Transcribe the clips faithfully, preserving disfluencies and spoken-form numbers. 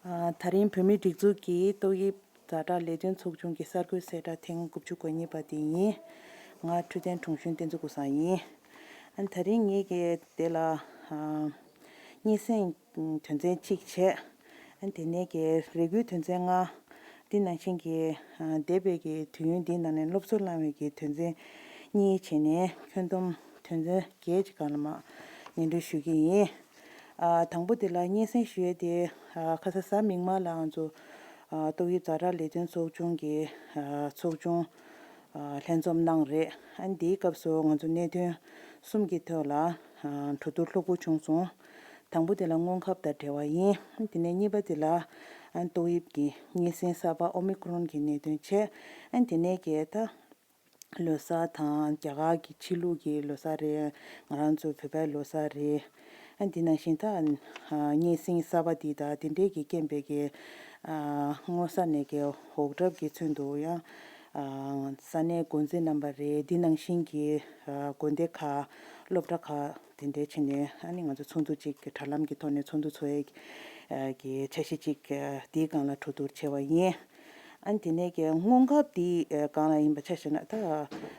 ཨ། ད་རིང་བོད་མིའི་སྒྲིག་འཛུགས་ཀྱི་ཏོག་དབྱིབས་ཛ་དྲག་ལས་དོན་ཚོགས་ཆུང་གི་གསར་འགོད་གསལ་བསྒྲགས་ཐེངས་དགུ་བཅུ་གོ་གཉིས་པ་དེ་ཡིན། ང་འཕྲོད་བསྟེན་དྲུང་གཞོན་བསྟན་འཛིན་ཀུན་བཟང་ཡིན། ཨ། ད་རིང་ངེད་ཀྱིས་དེ་ལ་ཨ། སྙན་སེང་དོན་ཚན་གཅིག་བྱས། ཨ། དེ་ནས་ཀྱི་རེ་སྐུལ་དོན་ཚན་ལྔ། འདི་ནང་བཞིན་གྱི་ཨ། འདས་པའི་གི་དུས་ཡུན་འདིའི་ནང་ནས་སློབ་གསོ་བླང་བའི་གི་དོན་ཚན་གཉིས་བྱས་ནས་ཁྱོན་བསྡོམས་དོན་ཚན་བརྒྱད་ཅིག་སྒང་ལ་མར་སྙན་སྒྲོན་ཞུ་གི་ཡིན། ཨ། དང་པོ་དེ་ལ་སྙན་སེང་ཞུ་ཡས་དེ། ཨ། ཁ་སང་གཟའ་མིག་དམར་ལ་ང་ཚོ་ཨ། ཏོག་དབྱིབས་ཛ་དྲག་ལས་དོན་ཚོགས་ཆུང་གི་ཨ། ཚོགས་ཆུང་ཨ། ལྷན་འཛོམས་གནང་རེད། ཨ། འདིའི་སྐབས་སུ་ང་ཚོ་གནད་དོན་གསུམ་གྱི་ཐོག་ལ་ཨ། གྲོས་བསྡུར་ལྷུག་པོ་བྱུང་སོང་། དང་པོ་དེ་ལ་སྔོན་ཁབ་དང་འབྲེལ་བ་ཡིན། དེ་ནས་གཉིས་པ་དེ་ལ་ཨ། ཏོག་དབྱིབས་ཀྱི་གཉན་སྲིན་གསར་པ་ཨོ་མི་ཀྲོན་གྱི་གནད་དོན་བྱས། ཨ། དེ་ནས་གལ་ཏེ་ལོ་གསར་དང་རྒྱ་གར་གྱི་ཕྱི་ལུགས་ཀྱི་ལོ་གསར་རེད། ང་རང་ཚོ་བོད་པའི་ལོ་གསར་རེད། ཨ། འདི་ནང་བཞིན་ད་ཨ། གཉན་སྲིན་གསར་པ་འདི་དང་དེ་འདྲས་ཀྱི་རྐྱེན་པས་ཀྱི་ཨ། སྔོ་ས་ནས་ཀྱི་འོག་གྲབས་ཀྱི་ཚུན་དུ་ཡང་ཨ། ས་གནས་འགོ་འཛིན་རྣམ་པ་རེད། འདི་ནང་བཞིན་གྱི་ཨ། དགོན་སྡེ་ཁག་སློབ་གྲྭ་ཁག་དེ་འདྲས་བྱས་ནས། ཨ་ནི་ང་ཚོ་ཚོགས་འདུ་ཅིག་དྲ་ལམ་གྱི་ཐོག་ནས་ཚོགས་འདུ་ཚོགས་ཡས་ཀྱི་འཆར་གཞི་ཅིག་འདིའི་སྒང་ལ་གྲོས་བསྡུར་བྱས་པ་ཡིན། ཨ། དེ་ནས་ཀྱི་སྔོན་ཁབ་འདི་སྒང་ལ་ཡིན་པ་ཆ་བཞག་ན། ད་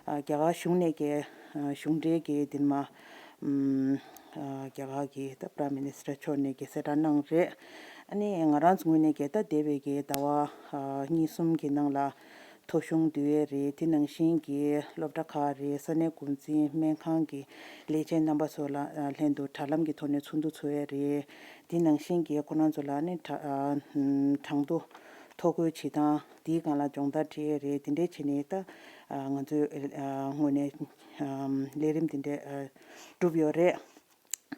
རྒྱ་གར་གཞུང་ནས་ཀྱི་གཞུང་འབྲེལ་གྱི་འདི་མ་རྒྱ་གར་གྱི་ད་Prime Minister མཆོག་ནས་ཀྱི་གསལ་བསྒྲགས་གནང་རེད། ཨ་ནི་ང་རང་ཚོ་ངོས་ནས་ཀྱི་ད་འདས་པའི་གི་ཟླ་བ་གཉིས་གསུམ་གྱི་ནང་ལ་ཐོ་གཞུང་བསྡུ་ཡས་རེད། དེ་ནང་བཞིན་གྱི་སློབ་གྲྭ་ཁག་རེད། ས་གནས་འགོ་འཛིན། སྨན་ཁང་གི་ལས་བྱེད་རྣམ་པ་ཚོ་ལ་ལྷན་དུ་དྲ་ལམ་གྱི་ཐོག་ནས་ཚོགས་འདུ་ཚོགས་ཡས་རེད། དེ་ནང་བཞིན་གྱི་ཁོ་རང་ཚོ་ལ་ནི་གྲ- ཨ། གྲངས་ཐོ་ཐོ་འགོད་བྱེད་སྟངས་དེའི་སྒང་ལ་སྦྱོང་བརྡར་སྤྲད་ཡས་རེད། དེ་འདྲས་བྱས་ནས་ད་ང་ཚོའི་ངོས་ནས་ལས་རིམ་དེ་འདྲས་བསྒྲུབས་ཡོད་རེད།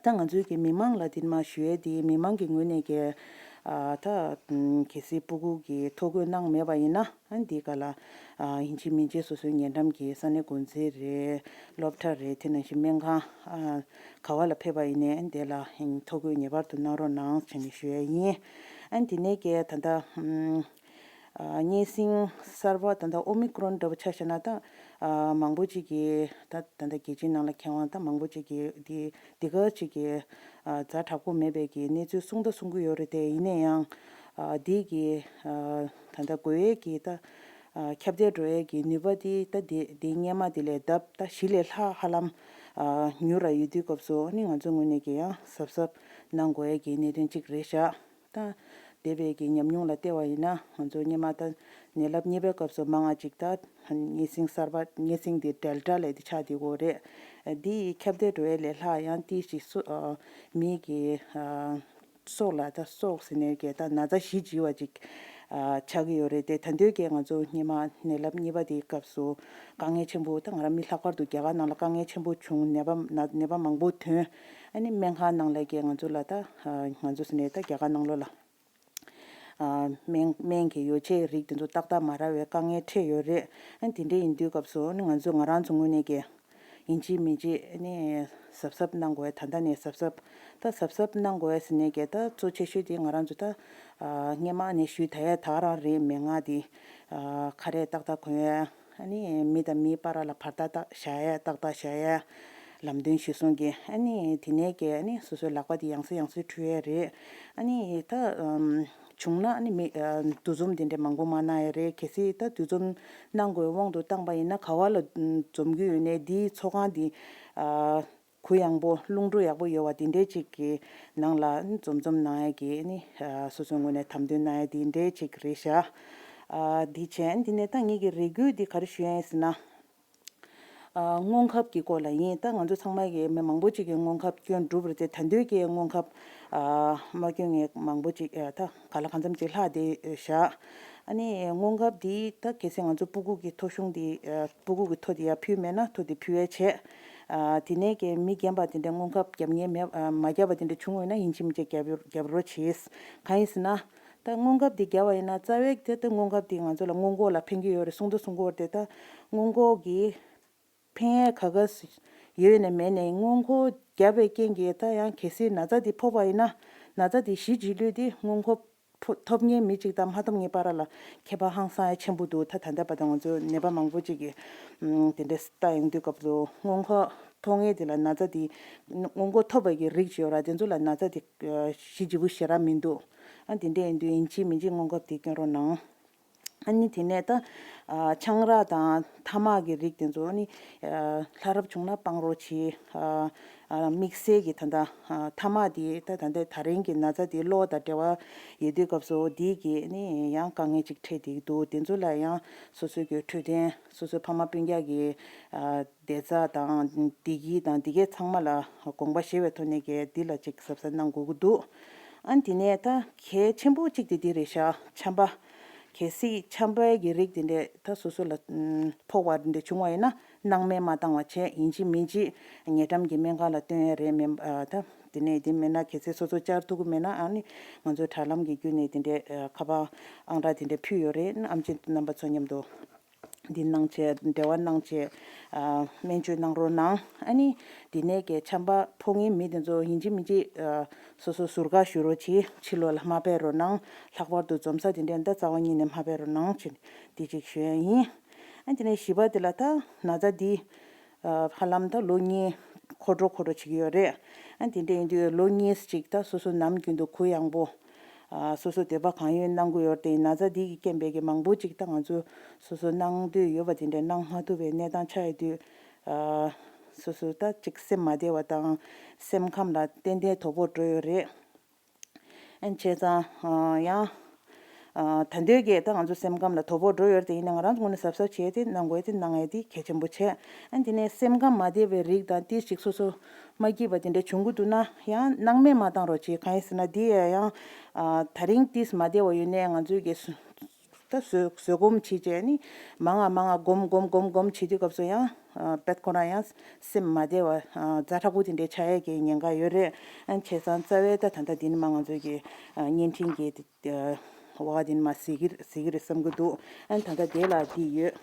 ད་ང་ཚོའི་གི་མི་མང་ལ་དེ་མ་ཞུ་ཡས་དེ། མི་མང་གི་ངོས་ནས་ཀྱི་ད་གལ་སྲིད་སྤུ་གུ་གི་ཐོ་འགོད་གནང་མེད་པ་ཡིན་ན། ཨ། འདི་ག་ལ་ཨ། ཡིན་གཅིག་མིན་གཅིག་སོ་སོའི་ཉེ་འགྲམ་གྱི་ས་གནས་འགོ་འཛིན་རེད། སློབ་གྲྭ་རེད། དེ་ནང་བཞིན་སྨན་ཁང་ཨ། ག་བ་ལ་ཕེབས་པ་ཡིན་ནའི་དེ་ལ་ཐོ་འགོད་ངེས་པར་དུ་གནང་རོགས་གནང་ཞེས་ནས་ཞུ་ཡས་ཡིན། ཨ། དེ་ནས་ཀྱི་ད་ལྟ་ཨ། གཉན་སྲིན་གསར་པ་ད་ལྟ་ཨོ་མི་ཀྲོན་འདྲ་པོ་ཆ་བཞག་ན། ད་ཨ། མང་པོ་ཅིག་གིས་ད་ད་ལྟ་རྒྱལ་སྤྱིའི་ནང་ལ་མཁས་དབང་ད་མང་པོ་ཅིག་གིས་འདི་འདི་ག་ཅིག་གི་ཨ། ཛ་དྲག་པོ་མེད་པའི་གི་གནས་ཚུལ་གསུང་ད་གསུང་གི་ཡོད་རེད་དེ། ཡིན་ན་ཡང་ཨ། འདི་གི་ཨ། ད་ལྟ་འགོས་ཡས་ཀྱི་ད་ཨ། ཁྱབ་གདལ་འགྲོ་ཡས་ཀྱི་ནུས་པ་དེ་ད་དེ་དེ་སྔོན་མ་དེ་ལས་ལྡབ་ད་བཞི་ལས་ལྷག་ཧ་ལམ་ཨ། མྱུར་ར་ཡོད་དུས་སྐབས་སུ་ནི་ང་ཚོའི་ངོས་ནས་ཀྱི་ཡང་གཟབ་གཟབ་གནང་དགོས་ཡས་ཀྱི་གནད་དོན་གཅིག་རེད་ཤག་ད་འདས་པའི་གི་ཉམས་མྱོང་ལ་བལྟས་པ་ཡིན་ན། ང་ཚོ་སྔོན་མ་ད་ནད་རླབས་གཉིས་པའི་སྐབས་སུ་མང་ང་ཅིག་ད་གཉན་སྲིན་གསར་པ་གཉན་སྲིན་དེ་ཌེལ་ཊ་ལབ་དེ་ཆགས་བསྡད་ཡོད་རེད། འདི་ཁྱབ་གདལ་འགྲོ་ཡས་ལས་ལྷག་ཡང་ཏིས་ཅིག་སུ་ཨ། མི་གི་ཨ། སྲོག་ལ་ད་སྲོག་ཟེར་ནས་ཀྱི་ད་ན་ཚ་ཞི་བྱེད་པ་ཅིག་ཨ། ཆགས་ཀྱི་ཡོད་རེད་དེ། ད་དུང་ཀྱི་ང་ཚོ་སྔོན་མ་ནད་རླབས་གཉིས་པ་དེའི་སྐབས་སུ་དཀའ་ངལ་ཆེན་པོ། ད་ང་རང་མི་ལྷག་པར་དུ་རྒྱ་གར་ནང་ལ་དཀའ་ངལ་ཆེན་པོ་བྱུང་། ནད་པ་ན་ནད་པ་མང་པོ་ཐོན། ཨ་ནི་སྨན་ཁང་ནང་ལ་ཀྱི་ང་ཚོ་ལ་ད་ཨ། ང་ཚོ་ཟེར་ནས་ད་རྒྱ་གར་ནང་ལོགས་ལ་ཨ། སྨན་སྨན་གྱི་ཡོ་བྱད་རིགས་དེ་ཚོ་ཏག་ཏག་མ་རག་པའི་དཀའ་ངལ་འཕྲད་ཡོད་རེད། ཨ། དེ་འདྲ་ཡིན་དུས་སྐབས་སུ་ནི་ང་ཚོ་ང་རང་ཚོ་ངོས་ནས་ཀྱི་ཡིན་གཅིག་མིན་གཅིག་ནི་གཟབ་གཟབ་གནང་དགོས། ད་ལྟ་ནས་གཟབ་གཟབ། ད་གཟབ་གཟབ་གནང་དགོས་ཟེར་ནས་ཀྱི་ད་གཙོ་ཆེ་ཤོས་དེ་ང་རང་ཚོ་ད་ཨ། སྔོན་མ་ནས་ཞུས་ད་ཡས་ད་ག་རང་རེད། མན་ངག་དེ་ཨ། ཁ་རས་ཏག་ཏག་གོན་ཡས། ཨ་ནི་མི་དང་མིའི་བར་ལ་བར་ཐག་ཏག་བཞག་ཡས། ཏག་ཏག་བཞག་ཡས། ལམ་སྟོན་གཞིར་བཟུང་གི། ཨ་ནི་དེ་ནས་ཀྱི་ཨ་ནི་སོ་སོའི་ལག་པ་དེ་ཡང་སེ་ཡང་སེ་འཁྲུ་ཡས་རེད། ཨ་ནི་ད་ཨམ། བྱུང་ན་ཨ་ནི་མི་ཨ། འདུ་འཛོམས་དེ་འདྲ་མང་པོ་མ་གནང་ཡས་རེད། གལ་སྲིད་ད་འདུ་འཛོམས་གནང་དགོས་དབང་དུ་བཏང་པ་ཡིན་ན། ག་བ་ལ་འཛོམས་རྒྱུ་ཡོད་ནའི་དེའི་ཚོགས་ཁང་དེ་ཨ། གུ་ཡངས་པོ་རླུང་འགྲོ་ཡག་པོ་ཡོད་པ་དེ་འདྲའི་ཅིག་གི་ནང་ལ་འཛོམས་འཛོམས་གནང་ཡས་ཀྱི་ཨ་ནི་ཨ། སོ་སོའི་ངོས་ནས་དམ་དོན་གནང་ཡས་དེ་འདྲའི་ཅིག་རེད་ཤག་ཨ། འདི་བྱས། འདི་ནས་ད་ངེད་ཀྱི་རེ་སྐུལ་འདི་ག་རེ་ཞུ་ཡས་ཡིན་ཟེར་ན། ཨ། སྔོན་ཁབ་ཀྱི་སྐོར་ལ་ཡིན། ད་ང་ཚོ་ཚང་མ་གི་མི་མང་པོ་ཅིག་གིས་སྔོན་ཁབ་སྐྱོན་གྲུབ་རེད་དེ། ད་དུང་ཀྱི་སྔོན་ཁབ་ཨ། མ་སྐྱོན་མཁན་མང་པོ་ཅིག་ཨ། ད་ག་ལ་གང་འཚམ་ཅིག་ལྷག་བསྡད་ཤག་ཨ་ནི་སྔོན་ཁབ་འདི་ད་གལ་སྲིད་ང་ཚོ་སྤུ་གུ་གི་ཐོ་གཞུང་འདི་ཨ། སྤུ་གུ་གི་ཐོ་འདི་ཡར་ཕུལ་མེད་ན་ཐོ་འདི་ཕུལ་ཡས་བྱས། ཨ། དེ་ནས་ཀྱི་མི་རྒན་པ་དེ་འདྲ་སྔོན་ཁབ་བརྒྱབ་མཁན་མེད་ཨ། མ་བརྒྱབ་པ་དེ་འདྲ་བྱུང་ཡོད་ན་ཡིན་གཅིག་མིན་གཅིག་བརྒྱབ་བརྒྱབ་རོགས་བྱེད། གང་ཡིན་ཟེར་ན། ད་སྔོན་ཁབ་འདི་བརྒྱབ་པ་ཡིན་ན་རྩ་བའི་དེ་ད་སྔོན་ཁབ་འདི་ང་ཚོ་ལ་སྔོན་འགོག་ལ་ཕན་གྱི་ཡོད་རེད་གསུང་དུ་གསུང་གི་ཡོད་རེད་དེ། ད་སྔོན་འགོག་གི་ཕན་ཡས་ག་ག་ཡོད་ནས་མེད་ནས། སྔོན་འགོག་བརྒྱབ་པའི་རྐྱེན་གྱིས་ད་ཡང་གལ་སྲིད་ན་ཚ་འདི་ཕོག་པ་ཡིན་ན། ན་ཚ་འདི་ཞི་བྱེད་ལུགས་འདི་སྔོན་འགོག་ཕོ་ཐོབ་མཁན་མི་གཅིག་དང་མ་ཐོབ་མཁན་བར་ལ་ཁྱད་པར་ཧང་སང་ཡ་ཆེན་པོ་འདུག་ད་ད་ལྟ་བར་དུ་ང་ཚོ་ནད་པ་མང་པོ་ཅིག་གིས་ཨམ། དེ་འདྲ་ལྟ་ཡོང་དུས་སྐབས་སུ་སྔོན་འགོག་ ཕོ་ངའི་དེ་ལ་ན་ཚ་དེ་སྔོན་འགོག་ཐོབ་པ་གི་རིགས་ཅིག་ཡོད་ར། དེ་ཚོ་ལ་ན་ཚ་དེ་ཨ་ཞི་ལྗི་པོ་ཞེ་དྲག་མི་འདུག་ཨ་དེ་འདྲ་ཡིན་དུས་ཡིན་གཅིག་མིན་གཅིག་སྔོན་འགོག་དེ་སྐྱོན་རོགས་གནང་། ཨ་ནི་དེ་ནས་ད་ཨ་ཆང་རག་དང་ཐ་མག་གི་རིགས་དེ་ཚོ་ནི་ཨ་ལྷག་རབ་བྱུང་ན་སྤང་རོགས་གྱིས། ཨ་ཨ་དམིགས་བསལ་གྱི་ད་ལྟ་ཨ་ཐ་མག་དེ་ད་ད་ལྟ་ད་རིང་གི་ན་ཚ་དེ་གློ་དང་འབྲེལ་བ་ཡོད་དུས་སྐབས་སུ་དེ་གི་ནི་ཡང་དཀའ་ངལ་ཅིག་འཕྲད་བསྡད་འདུག་དེ་ཚོ་ལ་ཡང་སོ་སོ་གི་འཕྲོད་བསྟེན་སོ་སོའི་ཕ་མ་སྤུན་ཀྱག་གི་ཨ་བདེ་རྩ་དང་བདེ་སྐྱིད་དང་དེ་གའི་ཚང་མ་ལ་དགོངས་པ་བཞེས་པའི་ཐོག་ནས་གི་འདི་ལ་ཅིག་གཟབ་གཟབ་གནང་དགོས་ཀྱི་འདུག་ཨ་ནི་དེ་ནས་ད་གལ་ཆེན་པོ་གཅིག་དེ་འདི་རེད་ཤག་ཆམ་པ། གལ་སྲིད་ཆམ་པའི་གི་རིགས་དེ་འདྲས་ད་སོ་སོ་ལ་ཨམ་ཕོག་པ་དེ་འདྲས་བྱུང་བ་ཡིན་ན་སྣང་མེད་མ་བཏང་བ་བྱས། ཡིན་གཅིག་མིན་གཅིག་ཉེ་འགྲམ་གྱི་སྨན་ཁང་ལ་སྟོན་ཡ་རེད། མིན་ཨ་ད་དེ་ནས་དེ་མེད་ན་གལ་སྲིད་སོ་སོ་བཅར་ཐུབ་ཀྱི་མེད་ན་ཨ་ནི་ང་ཚོའི་དྲ་ལམ་གྱི་བརྒྱུད་ནས་དེ་འདྲས་ཨ་ཁ་པར་ཨང་གྲངས་དེ་འདྲས་ཕུལ་ཡོད་རེད། ཨམ་ཆི་རྣམ་པ་ཚོ་མཉམ་དུ། འདི་གནང་བྱས་འབྲེལ་བ་གནང་བྱས་ཨ་སྨན་བཅོས་གནང་རོགས་གནང་། ཨ་ནི་འདི་ནས་ཀྱི་ཆམ་པ་ཕོག་མཁན་མི་དེ་ཚོ་ཡིན་གཅིག་མིན་གཅིག་ཨ་སོ་སོ་ཟུར་བཀག་ཞུ་རོགས་གྱིས། ཕྱི་ལོགས་ལ་མ་ཕེབས་རོགས་གནང་། ལྷག་པར་དུ་འཛོམས་ས་དེ་འདྲས་འདི་རྩ་བ་ཉིད་ནས་མ་ཕེབས་རོགས་གནང་བྱས་འདི་གཅིག་ཞུ་ཡ་ཡིན། ཨ་དེ་ནས་བཞི་པ་དེ་ལ་ད་ན་ཚ་འདི་ཨ་ཧ་ལམ་ད་ལོ་གཉིས་འཁོར་འགྲོ་འཁོར་འགྲོ་བྱེད་ཀྱི་ཡོད་རེད། ཨ་དེ་འདྲས་ཡིན་དུས་ལོ་གཉིས་ཅིག་ད་སོ་སོ་ནམ་རྒྱུན་དུ་གུ་ཡངས་པོ། ཨ་སོ་སོ་འདོད་པ་གང་ཡོད་གནང་གི་ཡོད་རེད་དེ། ན་ཚ་འདི་གི་རྐྱེན་པས་ཀྱི་མང་པོ་ཅིག་ད་ང་ཚོ་སོ་སོ་གནང་འདོད་ཡོད་པ་དེ་འདྲ་གནང་མ་ཐུབ་པའི་གནས་སྟངས་ཆགས་ཡོད་དུས། ཨ་སོ་སོ་ད་ཅིག་སེམས་མ་བདེ་བ་དང་སེམས་ཁམས་ལ་ཏན་ཏན་དོ་ཕོག་འགྲོ་ཡོད་རེད། ཨ་བྱས་ཙང་ཨ་ཡང་ཨ་ད་འདོད་ཀྱི་ད་ང་ཚོ་སེམས་ཁམས་ལ་དོ་ཕོག་འགྲོ་ཡོད་རེད་དེ། ཡིན་ན་ང་རང་ཚོ་ངོས་ནས་གཟབ་གཟབ་བྱས་ཏེ་གནང་དགོས་དེ་གནང་ཡས་དེ་གལ་ཆེན་པོ་བྱས། ཨ་དེ་ནས་སེམས་ཁམས་མ་བདེ་བའི་རིགས་དང་ཏིས་ཅིག་སོ་སོ་མ་སྐྱིད་པ་དེ་འདྲ་བྱུང་གི་འདུག་ན་ཡང་སྣང་མེད་མ་བཏང་རོགས་གྱིས། གང་ཡིན་ཟེར་ན་འདི་ཡང་ཨ་ད་རིང་ཏིས་མ་བདེ་བ་ཡོད་ནའི་ང་ཚོའི་གི་སུ་ད་བཟོད་བཟོད་སྒོམ་བྱེད་བྱས་ནི་མང་ང་མང་ང་སྒོམ་སྒོམ་སྒོམ་སྒོམ་བྱེད་དུས་སྐབས་སུ་ཡང་ཨ་དཔེ་ཁོ་རང་ཡང་སེམས་མ་བདེ་བ་ཨ་ཛ་དྲག་པོ་དེ་འདྲའི་ཆགས་ཡས་ཀྱི་ཉེན་ཁ་ཡོད་རེད། ཨ་བྱས་ཙང་རྩ་བའི་ད་ད་ལྟ་འདི་ནི་མ་ང་ཚོའི་གི་ཨ་བརྙན་འཕྲིན་གྱི་ཨ་འོག་འདི་ནི་མ་གཟིགས་ཀྱི་གཟིགས་ཀྱི་རེད་བསམ་གྱི་འདུག་ཨ་ད་ལྟ་དེ་ལ་འདི་ཡོད།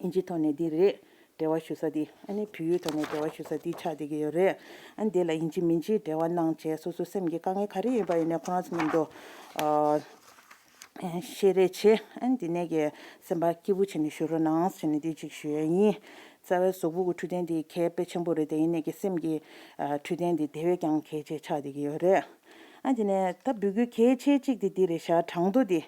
ཨིན་ཇི་ཐོག་ནས་འདི་རེད། འབྲེལ་བ་ཞུ་ས་འདི། ཨ་ནི་བོད་ཡིག་ཐོག་ནས་འབྲེལ་བ་ཞུ་ས་འདི་ཆགས་བསྡད་ཀྱི་ཡོད་རེད། ཨ་ནི་འདི་ལ་ཡིན་གཅིག་མིན་གཅིག་འབྲེལ་བ་གནང་བྱས་སོ་སོ་སེམས་ཀྱི་དཀའ་ངལ་ག་རེ་ཡོད་པ་ཡིན་ནའི་ཁོ་རང་ཚོ་མཉམ་དུ་ཨ་བཤད་རེས་བྱེད། ཨ་ནི་འདི་ནས་ཀྱི་སེམས་པ་སྐྱིད་པོ་བྱས་ནས་བཞུགས་རོགས་གནང་ཟེར་ནས་འདི་གཅིག་ཞུ་ཡ་ཡིན། རྩ་བའི་གཟུགས་པོ་གི་འཕྲོད་བསྟེན་འདི་གལ་དཔེ་ཆེན་པོ་རེད་དེ། ཡིན་ནའི་ཀྱི་སེམས་ཀྱི་ཨ་འཕྲོད་བསྟེན་འདི་དེ་བས་ཀྱང་གལ་ཆེ་ཆགས་བསྡད་ཀྱི་ཡོད་རེད། ཨ་དེ་ནས་ད་འབོད་སྐུལ་གལ་ཆེ་གཅིག་དེ་འདི་རེད་ཤག་གྲངས་ཐོ་འདི།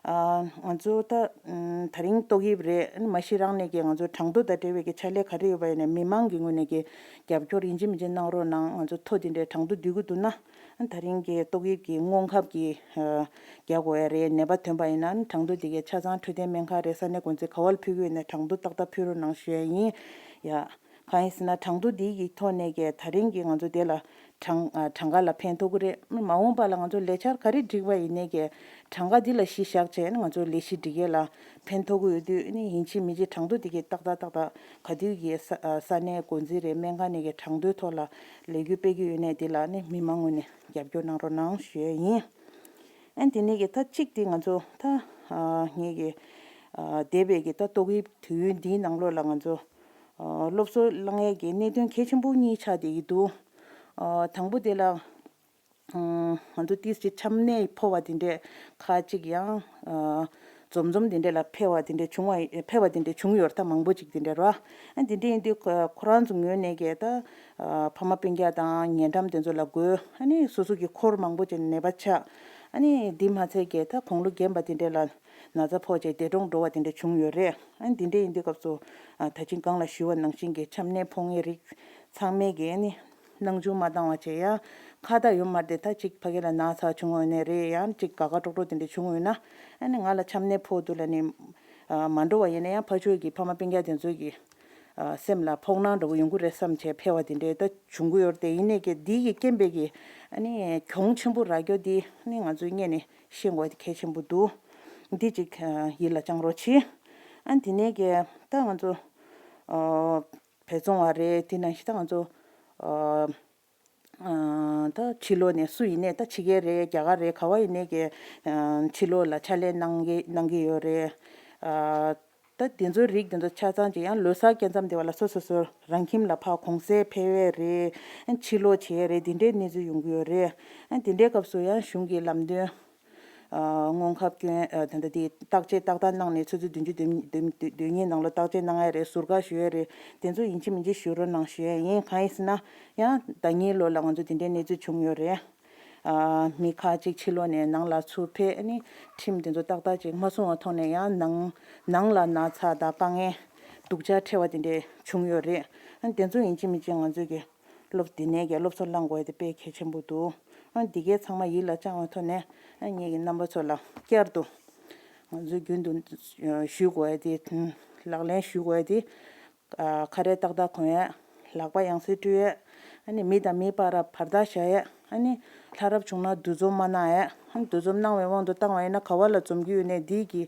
ཨ་ང་ཚོ་ད་ཨམ་ད་རིང་ཏོག་དབྱིབས་རེད། ཨ་ནི་མ་གཞི་རང་ནས་ཀྱི་ང་ཚོ་གྲངས་ཐོ་དང་འབྲེལ་བའི་ཀྱི་ཕྱག་ལས་ག་རེ་ཡོད་པ་ཡིན་ནའི་མི་མང་གི་ངོས་ནས་ཀྱི་རྒྱབ་སྐྱོར་ཡིན་གཅིག་མིན་གཅིག་གནང་རོགས་གནང་། ང་ཚོ་ཐོ་དེ་འདྲའི་གྲངས་ཐོ་བསྡུ་གི་འདུག་ན། ཨ་ད་རིང་གི་ཏོག་དབྱིབས་ཀྱི་སྔོན་ཁབ་ཀྱི་ཨ་རྒྱག་དགོས་ཡ་རེད། ནད་པ་ཐོན་པ་ཡིན་ན་ཨ་ནི་གྲངས་ཐོ་དེ་གའི་ཆ་ཚང་འཕྲོད་བསྟེན་སྨན་ཁང་རེད། ས་གནས་འགོ་འཛིན་ག་བ་ལ་ཕུལ་གི་ཡོད་ན་གྲངས་ཐོ་ཏག་ཏག་ཕུལ་རོགས་གནང་ཞུ་ཡ་ཡིན། ཡ། གང་ཡིན་ཟེར་ན་གྲངས་ཐོ་འདི་གི་ཐོག་ནས་ཀྱི་ད་རིང་གི་ང་ཚོ་དེ་ལ་གྲངས་ཨ་གྲངས་ཀ་ལ་ཕན་ཐོགས་ཀྱི་རེད། མ་འོངས་པ་ལ་ང་ཚོ་ལས་འཆར་ག་རེ་སྒྲིག་པ་ཡིན་ནའི་ཀྱི་གྲངས་ཀ་འདི་ལ་གཞི་བཞག་བྱས་ནས་ང་ཚོ་ལས་གཞི་སྒྲིག་ཡས་ལ་ཕན་ཐོགས་ཀྱི་ཡོད་དུས་ནི་ཡིན་གཅིག་མིན་གཅིག་གྲངས་ཐོ་འདི་གི་ཏག་ཏག་ཏག་ཏག་ག་དུས་ཀྱི་ས་ཨ་ས་གནས་འགོ་འཛིན་རེད། སྨན་ཁང་ནས་ཀྱི་གྲངས་ཐོའི་ཐོག་ལ་ལས་འགུལ་སྤེལ་གྱི་ཡོད་ནའི་འདི་ལ་ནི་མི་མང་ངོས་ནས་རྒྱབ་སྐྱོར་གནང་རོགས་གནང་ཞུ་ཡས་ཡིན། ཨ་དེ་ནས་ཀྱི་ད་གཅིག་དེ་ང་ཚོ་ད་ཨ་ངེད་ཀྱི་ཨ་འདས་པའི་ཀྱི་ད་ཏོག་དབྱིབས་དུས་ཡུན་འདིའི་ནང་ལོགས་ལ་ང་ཚོ་ཨ་སློབ་གསོ་བསླང་ཡས་ཀྱི་གནད་དོན་གལ་ཆེན་པོ་གཉིས་ཆགས་བསྡད་ཀྱི་འདུག་ཨ་དང་པོ་དེ་ལ་ཨ་ང་ཚོ་ཏིས་ཀྱི་ཆམ་ནད་ཕོག་པ་དེ་འདྲས་ཁག་ཅིག་ཡང་ཨ་འཛོམས་འཛོམས་དེ་འདྲས་ལ་ཕེབས་པ་དེ་འདྲས་བྱུང་བ་ཕེབས་པ་དེ་འདྲས་བྱུང་ཡོད་རེད། ད་མང་པོ་ཅིག་དེ་འདྲས་རེད་བ། ཨ་དེ་འདྲས་ཡིན་དུས་ཁོ་ཁོ་རང་ཚོ་ངོས་ནས་ཀྱི་ད་ཨ་ཕ་མ་སྤུན་ཀྱག་དང་ཉེ་འགྲམ་དེ་ཚོ་ལ་འགོས། ཨ་ནི་སོ་སོ་གི་འཁོར་མང་པོ་ཅིག་ནད་པ་ཆགས། ཨ་ནི་འདི་མ་ཚད་ཀྱི་ད་དགུང་ལོ་རྒན་པ་དེ་འདྲས་ལ་ན་ཚ་ཕོག་བྱས་འདས་གྲོངས་འགྲོ་བ་དེ་འདྲས་བྱུང་ཡོད་རེད། ཨ་ནི་འདི་འདྲས་ཡིན་དུས་སྐབས་སུ་ཨ་ད་ཅིང་གང་ལ་ཞུས་པ་ནང་བཞིན་གྱི་ཆམ་ནད་ཕོག་མཁན་རིགས་ཚང་མས་ཀྱི་ཨ་ནི་སྣང་ཆུང་མ་བཏང་བ་བྱས། ཡང་ཁ་བརྡ་ཡོད་མ་རེད་དེ། ད་ཅིག་ཕ་གི་ལ་ན་ཚ་བྱུང་ཡོད་ནའི་རེད། ཡང་ཅིག་དགའ་དགའ་སྤྲོ་སྤྲོ་དེ་འདྲས་བྱུང་ཡོད་ན། ཨ་ནི་ང་ལ་ཆམ་ནད་ཕོག་འདུག་ལབ་ནས་ཨ་མ་འགྲོ་བ་ཡིན་ན་ཡང་ཕར་ཕྱོགས་ཀྱི་ཕ་མ་སྤུན་ཀྱག་དེ་ཚོས་ཀྱི་ཨ་སེམས་ལ་ཕོག་སྣང་འདྲ་བོ་ཡོང་གི་རེད་བསམ་བྱས་ཕེབས་པ་དེ་འདྲས་ད་བྱུང་གི་ཡོད་རེད་དེ། ཡིན་ནའི་ཀྱི་འདི་གི་རྐྱེན་པས་ཀྱི་ཨ་ནི་གྱོང་ཆེན་པོ་རག་རྒྱུ་འདི་ཨ་ནི་ང་ཚོས་སྔོན་ནས་ཤེས་དགོས་དེ་གལ་ཆེན་པོ་འདུག་འདི་ཅིག་ཨ་ཡིད་ལ་བཅངས་རོགས་གྱིས། ཨ་ནི་དེ་ནས་ཀྱི་ད་ང་ཚོ་ཨ་བལ་བཙོང་བ་རེད། དེ་ནང་བཞིན་ད་ང་ཚོ་ཨ་ཨ་ད་ཕྱི་ལོགས་ནས་སུ་ཡིན་ནའི་ད་ཕྱི་རྒྱལ་རེད། རྒྱ་གར་རེད། ག་བ་ཡིན་ནའི་ཀྱི་ཨ་ཕྱི་ལོགས་ལ་ཕྱག་ལས་གནང་གི་གནང་གི་ཡོད་རེད། ཨ་ད་དེ་ཚོའི་རིགས་དེ་ཚོ་ཆ་ཚང་ཅིག་ཡང་ལོ་གསར་སྐབས་མཚམས་དེ་བ་ལ་སོ་སོ་སོ་རང་ཁྱིམ་ལ་ཕར་གུང་སེང་ཕེབས་ཡས་རེད། ཕྱིར་ལོག་བྱེད་ཡས་རེད། དེ་འདྲའི་གནས་ཚུལ་ཡོང་གི་ཡོད་རེད། དེ་འདྲའི་སྐབས་སུ་ཡང་གཞུང་གི་ལམ་སྟོན་ སྔོན་ཁབ་སྐྱོན་ད་ལྟ་དེ་བརྟག་དཔྱད་ཏག་ཏག་གནང་ནས་ཆུ་ཚོད་བདུན་ཅུ་དོན་གཉིས་ནང་ལ་བརྟག་དཔྱད་གནང་ཡ་རེད། ཟུར་བཀག་ཞུ་ཡ་རེད། དེ་ཚོ་ཡིན་གཅིག་མིན་གཅིག་ཞུ་རོགས་གནང་ཞུ་ཡ་ཡིན། གང་ཡིན་ཟེར་ན་ཡང་ཟླ་གཉིས་ལོ་ལ་ང་ཚོ་དེ་འདྲའི་གནས་ཚུལ་བྱུང་ཡོད་རེད། མི་ཁག་ཅིག་ཕྱི་ལོགས་ནས་ནང་ལ་ཚུར་ཕེབས། ཨ་ནི་ཁྲིམས་དེ་ཚོ་ཏག་ཏག་ཅིག་མ་སྲུང་བའི་ཐོག་ནས་ཡང་ནང་ནང་ལ་ན་ཚ་དང་དཀའ་ངལ་སྡུག་ཅག་འཕྲད་པ་དེ་འདྲས་བྱུང་ཡོད་རེད། ཨ་ནི་དེ་ཚོ་ཡིན་གཅིག་མིན་གཅིག་ང་ཚོས་ཀྱི་སློབ་འདི་ནས་ཀྱི་སློབ་གསོ་བླང་དགོས་ཡ་དེ་དཔེ་གལ་ཆེན་པོ་འདུག་ཨ་ནི་འདི་གའི་ཚང་མ་ཡིད་ལ་བཅངས་པའི་ཐོག་ནས་ཨ་ངེད་ཀྱི་རྣམ་པ་ཚོ་ལ་བསྐྱར་དུ་ང་ཚོས་རྒྱུན་དུ་ཞུ་དགོས་ཡ་དེ་ལག་ལེན་ཞུ་དགོས་ཡ་དེ། ཁ་རས་ཏག་ཏག་གོན་ཡས། ལག་པ་ཡང་སེ་བཀྲུ་ཡས། ཨ་ནི་མི་དང་མི་བར་བར་ཐག་བཞག་ཡས། ཨ་ནི་ལྷ་རབ་བྱུང་ན་འདུ་འཛོམས་མ་གནང་ཡས། ཨ་ནི་འདུ་འཛོམས་གནང་བའི་དབང་དུ་བཏང་བ་ཡིན་ན་ག་བ་ལ་འཛོམས་ཀྱི་ཡོད་ནའི་འདི་གི་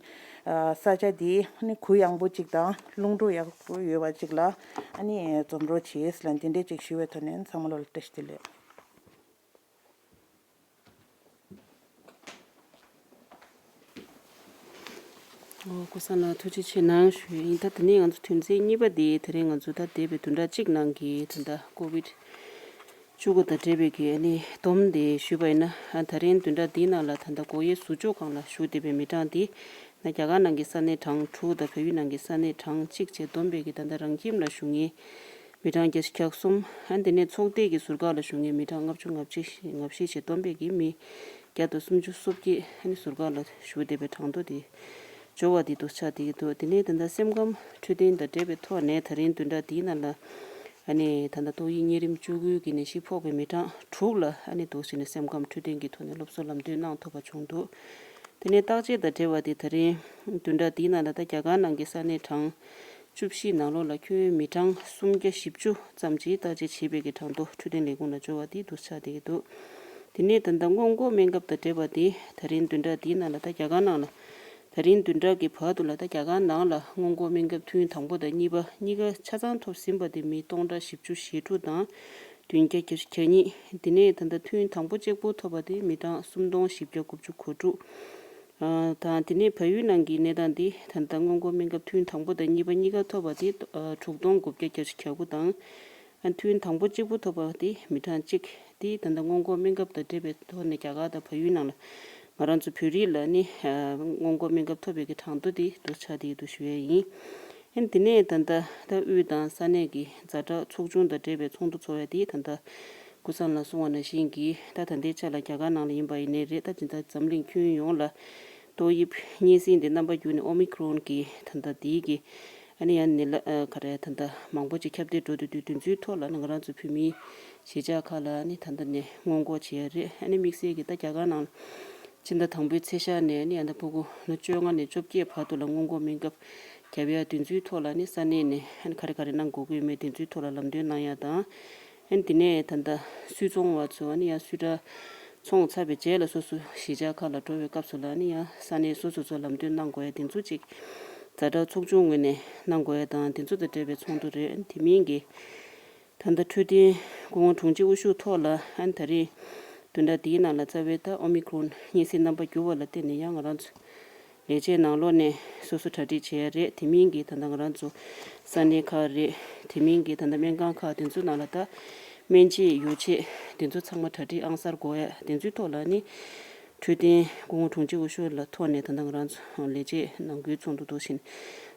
ས་ཆ་འདི་ཨ་ནི་གུ་ཡངས་པོ་ཅིག་དང་རླུང་འཕྲོ་ཡག་པོ་ཡོད་པ་ཅིག་ལ་ཨ་ནི་འཛོམས་རོགས་བྱེད་ལ་འདི་འདྲས་ཅིག་ཞུ་བའི་ཐོག་ནས་ཚང་མ་ལོ་ལ་བཀྲ་ཤིས་བདེ་ལེགས། ཨོ། ཀོ་ས་ལ་ཐུགས་རྗེ་ཆེ་གནང་ཞུ་ཡིན། ད་དེ་ནས་ང་ཚོ་དོན་ཚན་གཉིས་པ་དེ་དེ་རིང་ང་ཚོ་ད་འདས་པའི་བདུན་ཕྲག་གཅིག་ནང་གི་ད་ལྟ་ཀོ་བིད་བཅུ་དགུ་དང་འབྲེལ་བའི་གི་ཨ་ནི་སྡོམ་དེ་ཞུས་པ་ཡིན་ན། ཨ་དེ་རིང་བདུན་ཕྲག་འདིའི་ནང་ལ་ད་ལྟ་སྒོ་དབྱེ་ཟུར་འཇོག་ཁང་ལ་བཞུགས་བསྡད་པའི་མི་གྲངས་དེ་ན་རྒྱ་གར་ནང་གི་ས་གནས་གྲངས་དྲུག་དང་བལ་ཡུལ་ནང་གི་ས་གནས་གྲངས་གཅིག་བཅས་བསྡོམས་པའི་གི་ད་ལྟ་རང་ཁྱིམ་ལ་བཞུགས་མཁན་མི་གྲངས་བརྒྱད་ཅུ་གྱ་གསུམ། ཨ་དེ་ནས་ཚོགས་སྡེ་གི་ཟུར་བཀག་ལ་བཞུགས་མཁན་མི་གྲངས་ལྔ་བཅུ་ང་བཞི་ང་བཞི་བཅས་བསྡོམས་པའི་གི་མི་བརྒྱ་དང་སུམ་ཅུ་སོ་བརྒྱད་ཨ་ནི་ཟུར་བཀག་ལ་བཞུགས་བསྡད་པའི་གྲངས་ཐོ་དེ་འབྱོར་བ་དེ་འདུག་ཆགས་བསྡད་ཀྱི་འདུག་དེ་ནས་ད་ལྟ་སེམས་ཁམས་འཕྲོད་བསྟེན་དང་འབྲེལ་བའི་ཐོག་ནས་ད་རིང་བདུན་ཕྲག་འདིའི་ནང་ལ་ཨ་ནི་ད་ལྟ་ཏོག་དབྱིབས་གཉན་རིམས་བཅུ་དགུ་གི་ནད་གཞི་ཕོག་པའི་མི་གྲངས་དྲུག་ལ་ཨ་ནི་འདུག་བྱས་ནས་སེམས་ཁམས་འཕྲོད་བསྟེན་གྱི་ཐོག་ནས་སློབ་གསོ་ལམ་སྟོན་གནང་ཐུབ་པ་བྱུང་འདུག་དེ་ནས་བརྟག་དཔྱད་དང་འབྲེལ་བ་དེ་ད་རིང་བདུན་ཕྲག་འདིའི་ནང་ལ་ད་རྒྱ་གར་ནང་གི་ས་གནས་གྲངས་བཅུ་བཞི་ནང་ལོགས་ལ་ཁྱོན་མི་གྲངས་སུམ་བརྒྱ་བཞི་བཅུ་ཙམ་གྱིས་བརྟག་དཔྱད་བྱས་པའི་གི་གྲངས་ཐོ་འཕྲོད་བསྟེན་ལས་ཁུངས་ལ་འབྱོར་བ་དེ་འདུག་ཆགས་བསྡད་ཀྱི་འདུག་དེ་ནས་ད་ལྟ་སྔོན་འགོག་སྨན་ཁབ་དང་འབྲེལ་བ་དེ་ད་རིང་བདུན་ཕྲག་འདིའི་ནང་ལ་ད་རྒྱ་གར་ནང་ལ་ད་རིང་བདུན་ཕྲག་གི་བར་དུ་ལ་ད་རྒྱ་གར་ནང་ལ་སྔོན་འགོག་སྨན་ཁབ་ཐུན་དང་པོ་དང་གཉིས་པ་གཉིས་ཀ་ཆ་ཚང་ཐོབ་ཟིན་པ་དེ་མི་སྟོང་ཕྲག་བཞི་བཅུ་ཞེ་དྲུག་དང་བདུན་བརྒྱ་བརྒྱད་ཅུ་གྱ་གཉིས། དེ་ནས་ད་ལྟ་ཐུན་དང་པོ་གཅིག་པུ་ཐོབ་པ་དེ་མི་གྲངས་སུམ་སྟོང་བཞི་བརྒྱ་དགུ་བཅུ་གོ་དྲུག་ཨ་དང་། དེ་ནས་བལ་ཡུལ་ནང་གི་གནས་སྟངས་འདི་ད་ལྟ་སྔོན་འགོག་སྨན་ཁབ་ཐུན་དང་པོ་དང་གཉིས་པ་གཉིས་ཀ་ཐོབ་པ་དེ་ཨ་དྲུག་སྟོང་དགུ་བརྒྱ་བརྒྱད་ཅུ་གྱ་དགུ་དང་། ཨ་ཐུན་དང་པོ་གཅིག་པུ་ཐོབ་པ་དེ་མི་གྲངས་གཅིག་དེ་ད་ལྟ་སྔོན་འགོག་སྨན་ཁབ་དང་འབྲེལ་བའི་ཐོག་ནས་རྒྱ་གར་དང་བལ་ཡུལ་ནང་ལ་ང་རང་ཚོ་བོད་རིགས་ལ་ནི་ཨ་སྔོན་འགོག་སྨན་ཁབ་ཐོབ་པའི་གི་གྲངས་ཐོ་དེ་འདུག་ཆགས་བསྡད་ཡོད་འདུག་ཞུ་ཡས་ཡིན། ཨ་ནི་དེ་ནས་ད་ལྟ་ད་དབུས་དང་ས་གནས་ཀྱི་ཛ་དྲག་ཚོགས་ཆུང་དང་འབྲེལ་བའི་ཚོགས་འདུ་ཚོགས་ཡས་དེ་ད་ལྟ་སྐུ་མཚམས་ལ་གསུངས་པ་ནང་བཞིན་གྱི་ད་ད་ལྟའི་ཆ་ལ་རྒྱ་གར་ནང་ལ་ཡིན་པ་ཡིན་ནའི་རེད། ད་ཇི་ལྟར་འཛམ་གླིང་ཁྱོན་ཡོངས་ལ་ཏོག་དབྱིབས་གཉན་སྲིན་དེ་རྣམ་པ་འགྱུར་ནས་ཨོ་མི་ཁྲོན་གྱི་ད་ལྟ་དེའི་གི་ཨ་ནི་ཡང་ནི་ལ་ཨ་ག་རེ་ད་ལྟ་མང་པོ་ཅིག་ཁྱབ་གདལ་འགྲོ་བསྡད་དུས་དེ་ཚོའི་ཐོག་ལ་ང་རང་ཚོ་བོད་མིའི་གཞིས་ཆགས་ཁག་ལ་ཨ་ནི་ད་ལྟ་ནས་སྔོན་འགོག་བྱེད་ཡ་རེད། ཨ་ནི་དམིགས་བསལ་གྱི་ད་རྒྱ་གར་ནང་ལ་ཕྱི་ཟླ་དང་པོའི་ཚེས་ཤར་ནས་ཨ་ནི་ཡང་ད་ཕྲུ་གུ་ལོ་བཅོ་ལྔ་ནས་བཅོ་བརྒྱད་བར་དུ་ལ་སྔོན་འགོག་སྨན་ཁབ་རྒྱབ་ཡ་དེ་ཚོའི་ཐོག་ལ་ཨ་ནི་ས་གནས་ནས་ཨ་ནི་ག་རེ་ག་རེ་གནང་དགོས་ཀྱི་ཡོད་མེད་དེ་ཚོའི་ཐོག་ལ་ལམ་སྟོན་གནང་ཡ་དང་། ཨ་ནི་དེ་ནས་ད་ལྟ་སུད་ཚོང་བ་ཚོ་ཨ་ནི་ཡང་སུད་ཊར་ཚོང་ཚར་བའི་རྗེས་ལ་སོ་སོ་གཞིས་ཆགས་ཁག་ལ་འགྲོ་བའི་སྐབས་སུ་ལ་ཨ་ནི་ཡང་ས་གནས་སོ་སོ་ཚོ་ལམ་སྟོན་གནང་དགོས་ཡ་དེ་ཚོ་ཅིག་ཛ་དྲག་ཚོགས་ཆུང་ངོས་ནས་གནང་དགོས་ཡ་དང་དེ་ཚོ་དང་འབྲེལ་བའི་ཚོགས་འདུ་རེད། ཨ་ནི་དེ་མིན་གྱི་ད་ལྟ་འཕྲོད་བསྟེན་སྐུ་ངོ་དྲུང་ཆེ་དབུ་བཞུགས་ཐོག་ལ་ཨ་ནི་ད་རེས་བདུན་ཕྲག་འདིའི་ནང་ལ་རྩ་བའི་ད་ཨོ་མི་ཁྲོན་གཉན་སྲིན་རྣམ་པ་འགྱུར་བ་ལ་བརྟེན་ནས་ཡང་ང་རང་ཚོ་ལས་བྱེད་ནང་ལོགས་ནས་སོ་སོ་གྲ་སྒྲིག་བྱེད་ཡ་རེད། དེ་མིན་གྱི་ད་ལྟ་ང་རང་ཚོ་ས་གནས་ཁག་རེད། དེ་མིན་གྱི་ད་ལྟ་སྨན་ཁང་ཁག་དེ་ཚོའི་ནང་ལ་ད་སྨན་དཔྱད་ཡོ་བྱད་དེ་ཚོ་ཚང་མ་གྲ་སྒྲིག་ཨང་གསར་དགོས་ཡ་དེ་ཚོའི་ཐོག་ལ་ནི་འཕྲོད་བསྟེན་སྐུ་ངོ་དྲུང་ཆེ་དབུ་བཞུགས་ལ་ཐོག་ནས་ད་ལྟ་ང་རང་ཚོ་ལས་བྱེད་ནང་ཁུལ་ཚོགས་འདུ་འདུག་བཞིན་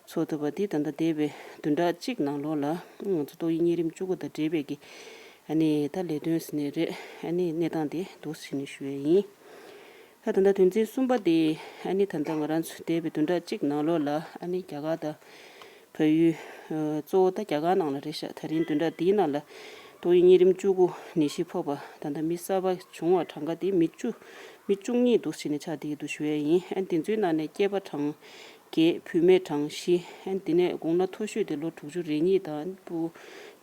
ཚོགས་ཐུབ་པ་འདི་ད་ལྟ་འདས་པའི་བདུན་ཕྲག་གཅིག་ནང་ལོགས་ལ་ང་ཚོ་ཏོག་དབྱིབས་གཉན་རིམས་བཅུ་དགུ་དང་འབྲེལ་བའི་གི་ཨ་ནི་ད་ལས་དོན་ཟེར་ནའི་རེད། ཨ་ནི་གནས་སྟངས་དེ་འདུག་ཟེར་ནས་ཞུ་ཡས་ཡིན། ད་ད་ལྟ་དོན་ཚན་གསུམ་པ་དེ་ཨ་ནི་ད་ལྟ་ང་རང་ཚོ་འདས་པའི་བདུན་ཕྲག་གཅིག་ནང་ལོགས་ལ་ཨ་ནི་རྒྱ་གར་དང་བལ་ཡུལ་ཨ་གཙོ་བོ་ད་རྒྱ་གར་ནང་ལ་རེད་ཤག་དེ་རིང་བདུན་ཕྲག་འདིའི་ནང་ལ་ཏོག་དབྱིབས་གཉན་རིམས་བཅུ་དགུ་ནད་གཞི་ཕོག་པ་ད་ལྟ་མི་གསར་པ་བྱུང་བ་གྲངས་ཀ་དེ་མི་བཅུ་མི་བཅུ་གཉིས་འདུག་ཟེར་ནས་ཆགས་བསྡད་ཀྱི་འདུག་ཞུ་ཡས་ཡིན། ཨ་ནི་དེ་ཚོའི་ནང་ནས་སྐྱེས་པ་གྲངས་བརྒྱད། བུད་མེད་གྲངས་བཞི། ཨ་ནི་དེ་ནས་དགུང་ལོ་མཐོ་ཤོས་དེ་ལོ་དྲུག་ཅུ་རེ་གཉིས་དང་། ཕྲུ་གུ་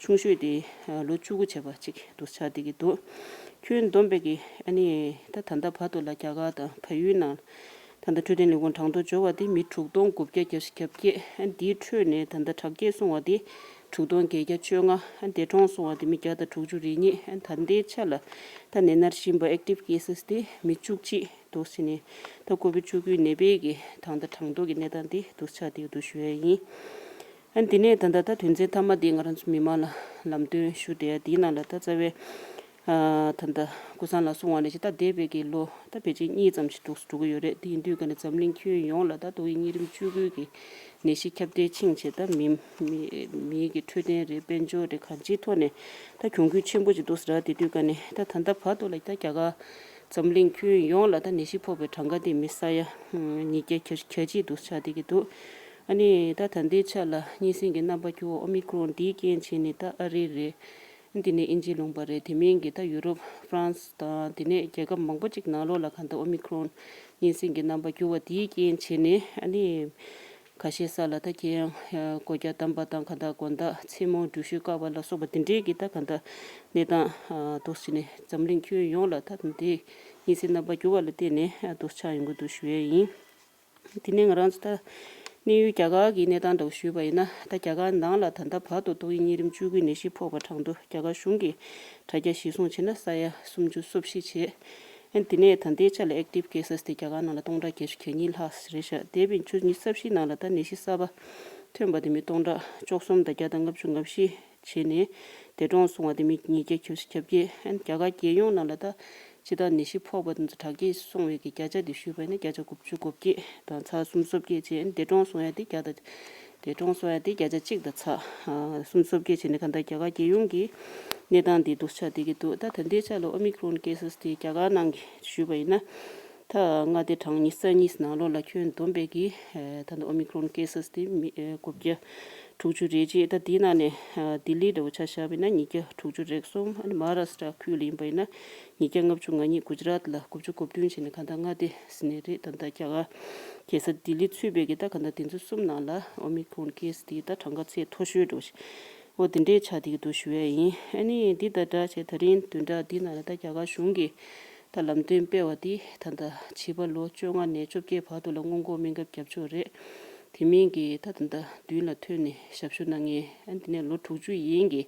ཆུང་ཤོས་དེ་ལོ་བཅུ་དགུ་བྱས་པ་ཅིག་འདུག་ཆགས་བསྡད་ཀྱི་འདུག་ཁྱོན་བསྡོམས་པའི་གི་ཨ་ནི་ད་ད་ལྟ་བར་དུ་ལ་རྒྱ་གར་དང་བལ་ཡུལ་ནང་ད་ལྟ་འཕྲོད་བསྟེན་ལས་ཁུངས་གྲངས་ཐོ་འབྱོར་བ་དེ་མི་དྲུག་སྟོང་དགུ་བརྒྱ་གྱ་གཅིག་གྱ་བརྒྱད། ཨ་ནི་དེའི་ཁྲོད་ནས་ད་ལྟ་དྲག་སྐྱེད་སོང་བ་དེ་དྲུག་སྟོང་བརྒྱད་བརྒྱ་བཅོ་ལྔ། ཨ་ནི་འདས་གྲོངས་སོང་བ་དེ་མི་བརྒྱ་དང་དྲུག་ཅུ་རེ་གཉིས། ཨ་ནི་ད་ལྟའི་ཆ་ལ་ད་ནད་མནར་བཞིན་པ་ཨེག་ཊིབ་ཀེ་སེས་དེ་མི་བཅུ་གཅིག་འདུག་ཟེར་ནས་ད་ཀོ་བིད་བཅུ་དགུའི་ནད་པའི་གི་ད་ལྟ་གྲངས་ཐོ་གི་གནས་སྟངས་དེ་འདུག་ཆགས་བསྡད་འདུག་ཞུ་ཡས་ཡིན། ཨ་ནི་དེ་ནས་ད་ལྟ་ད་དོན་ཚན་མཐའ་མ་དེ་ང་རང་ཚོ་མི་མང་ལ་ལམ་སྟོན་ཞུ་བསྡད་ཡ་དེའི་ནང་ལ་ད་རྩ་བའི་ ཨ་ད་ལྟ་སྐུ་བཟང་ལགས་གསུངས་པ་ནང་བཞིན་ད་འདས་པའི་གི་ལོ་ད་ཕལ་ཆེར་གཉིས་ཙམ་ཞིག་འདུག་འགྲོ་གི་ཡོད་རེད། དེ་ཡིན་དུས་ཀ་ནས་འཛམ་གླིང་ཁྱོན་ཡོངས་ལ་ད་ཏོག་དབྱིབས་གཉན་རིམས་བཅུ་དགུ་གི་ནད་གཞི་ཁྱབ་གདལ་ཕྱིན་བྱས། ད་མི་མི་མིའི་གི་འཕྲོད་བསྟེན་རེད། དཔལ་འབྱོར་རེད། གང་ཅིའི་ཐོག་ནས་ད་གྱོང་གུད་ཆེན་པོ་ཅིག་འདུག་ཟེར་བསྡད་དུས་ཀ་ནས་ད་ད་ལྟ་བར་དུ་ལ་ད་རྒྱ་གར་འཛམ་གླིང་ཁྱོན་ཡོངས་ལ་ད་ནད་གཞི་ཕོག་པའི་གྲངས་ཀ་དེ་མི་ས་ཡ་ཉིས་བརྒྱ་གྱ་གཅིག་འདུག་ཆགས་བསྡད་ཀྱི་འདུག་ཨ་ནི་ད་ད་ལྟའི་ཆ་ལ་གཉན་སྲིན་གྱི་རྣམ་པ་འགྱུར་བ་ཨོ་མི་ཀྲོན་འདིའི་རྐྱེན་བྱས་ནས་ད་ཨ་རི་རེད། འདི་ནས་དབྱིན་ཇིའི་ལུང་པ་རེད། དེ་མིན་གྱི་ད་ཡུ་རོབ་ཧྥ་རན་སི་དང་དེ་ནས་རྒྱལ་ཁབ་མང་པོ་ཅིག་ནང་ལོགས་ལ་གང་ལྟར་ཨོ་མི་ཀྲོན་གཉན་སྲིན་གྱི་རྣམ་པ་འགྱུར་བ་དེའི་རྐྱེན་བྱས་ནས་ཨ་ནི་ཁ་ཤས་ས་ལ་ད་ཁྱེད་ཡང་སྒོ་རྒྱག་བསྡམས་པ་དང་གང་ལྟར་དགོང་དག་མཚན་མོ་འགྲུལ་བཞུད་བཀག་པ་ལ་སོགས་པ་དེ་འདྲའི་གི་ད་གང་ལྟར་གནས་སྟངས་འདུག་བྱས་ནས་འཛམ་གླིང་ཁྱོན་ཡོངས་ལ་ད་དེ་གཉན་སྲིན་རྣམ་པ་འགྱུར་བ་ལ་བརྟེན་ནས་འདུག་ཆགས་ཡོང་གི་འདུག་ཞུ་ཡས་ཡིན། དེ་ནས་ང་རང་ཚོ་ད་གནས་ཡུལ་རྒྱ་གར་གྱི་གནས་སྟངས་འདྲ་བོ་ཞུས་པ་ཡིན་ན། ད་རྒྱ་གར་ནང་ལ་ད་ལྟ་བར་དུ་ཏོག་དབྱིབས་གཉན་རིམས་བཅུ་དགུའི་ནད་གཞི་ཕོག་པ་གྲངས་ཐོ་རྒྱ་གར་གཞུང་གིས་དྲ་རྒྱ་གཞིར་བཟུང་བྱས་ན་ས་ཡ་སུམ་ཅུ་སོ་བཞི་བྱས། ཨ་ནི་དེ་ནས་ད་ལྟའི་ཆ་ལ་ཨེག་ཊིབ་ཀེ་སེས་དེ་རྒྱ་གར་ནང་ལ་སྟོང་ཕྲག་བརྒྱད་ཅུ་གྱ་གཉིས་ལྷག་རེད་ཤག་འདས་པའི་ཆུ་ཚོད་ཉི་ཤུ་རྩ་བཞི་ནང་ལ་ད་ནད་གཞི་གསར་པ་ཐོན་པ་དེ་མི་སྟོང་ཕྲག་བཅུ་གསུམ་དང་བརྒྱ་དང་ལྔ་བཅུ་ང་བཞི་བྱས་ནས་འདས་གྲོངས་སོང་བ་དེ་མི་ཉིས་བརྒྱ་གྱ་བརྒྱད། ཨ་ནི་རྒྱ་གར་རྒྱལ་ཡོངས་ནང་ལ་ད་ཕྱི་ཟླ་ནད་གཞི་ཕོག་པ་དེ་ཚོ་དྲག་སྐྱེད་སོང་བའི་གི་བརྒྱ་ཆ་དེ་ཞུས་པ་ཡིན་ན་བརྒྱ་ཆ་དགུ་བཅུ་གོ་བརྒྱད་དང་ཚེག་སུམ་ཅུ་སོ་བརྒྱད་བྱས། ཨ་ནི་འདས་གྲོངས་སོང་ཡ་དེ་བརྒྱ་དང་འདས་གྲོངས་སོང་ཡ་དེ་བརྒྱ་ཆ་གཅིག་དང་ཚེག་སུམ་ཅུ་སོ་བརྒྱད་བྱས་ནས་གང་ལྟར་རྒྱ་གར་རྒྱལ་ཡོངས་ཀྱི་གནས་སྟངས་དེ་འདུག་ཆགས་བསྡད་ཀྱི་འདུག་ད་ད་ལྟའི་ཆ་ལ་ཨོ་མི་ཀྲོན་ཀེ་སེས་དེ་རྒྱ་གར་ནང་གི་ཞུས་པ་ཡིན་ན། ད་མངའ་སྡེ་གྲངས་ཉི་ཤུ་རྩ་གཉིས་ནང་ལོགས་ལ་ཁྱོན་བསྡོམས་པའི་གི་ད་ལྟ་ཨོ་མི་ཀྲོན་ཀེ་སེས་དེ་མི་དགུ་བརྒྱ་དྲུག་ཅུ་རེ་གཅིག་ད་དེའི་ནང་ནས་ལྡི་ལི་འདྲ་བོ་ཆ་བཞག་པ་ཡིན་ན་ཉིས་བརྒྱ་དྲུག་ཅུ་རེ་གསུམ། ཨ་ནི་མ་ཧཱ་རཱ་སི་ཀྲ་ཁུལ་ལ་ཡིན་པ་ཡིན་ན་ཉིས་བརྒྱ་ལྔ་བཅུ་ང་གཉིས། གུ་ཇི་རཱཏ་ལ་དགུ་བཅུ་གོ་བདུན་བྱས་ནས་གང་ལྟར་མངའ་སྡེ་ཟེར་ནས་རེད། ད་ལྟ་རྒྱ་གར་རྒྱལ་ས་ལྡི་ལི་ཚུད་པའི་གི་ད་གང་ལྟར་དེ་ཚོ་གསུམ་ནང་ལ་ཨོ་མི་ཀྲོན་ཀེ་སེས་དེ་ད་གྲངས་ཀ་ཚད་མཐོ་ཤོས་འདྲ་བོ་ཞིག་འོ་དེ་འདྲའི་ཆགས་བསྡད་ཀྱི་འདུག་ཞུ་ཡ་ཡིན། ཨ་ནི་འདི་དང་སྦྲགས་བྱས་ད་རིང་བདུན་ཕྲག་འདི་ནང་ལ་ད་རྒྱ་གར་གཞུང་གིས་ད་ལམ་སྟོན་སྤེལ་བ་འདི་ད་ལྟ་བྱིས་པ་ལོ་བཅོ་ལྔ་ནས་བཅོ་བརྒྱད་བར་དུ་ལ་སྔོན་འགོག་སྨན་ཁབ་བརྒྱབ་ཆོག་རེད། དེ་མིན་གྱི་ད་ད་ལྟ་མདུན་ལ་ཐོན་ནས་ཞབས་ཞུ་གནང་མཁན། ཨ་ནི་དེ་ནས་ལོ་དྲུག་ཅུ་ཡན་གྱི་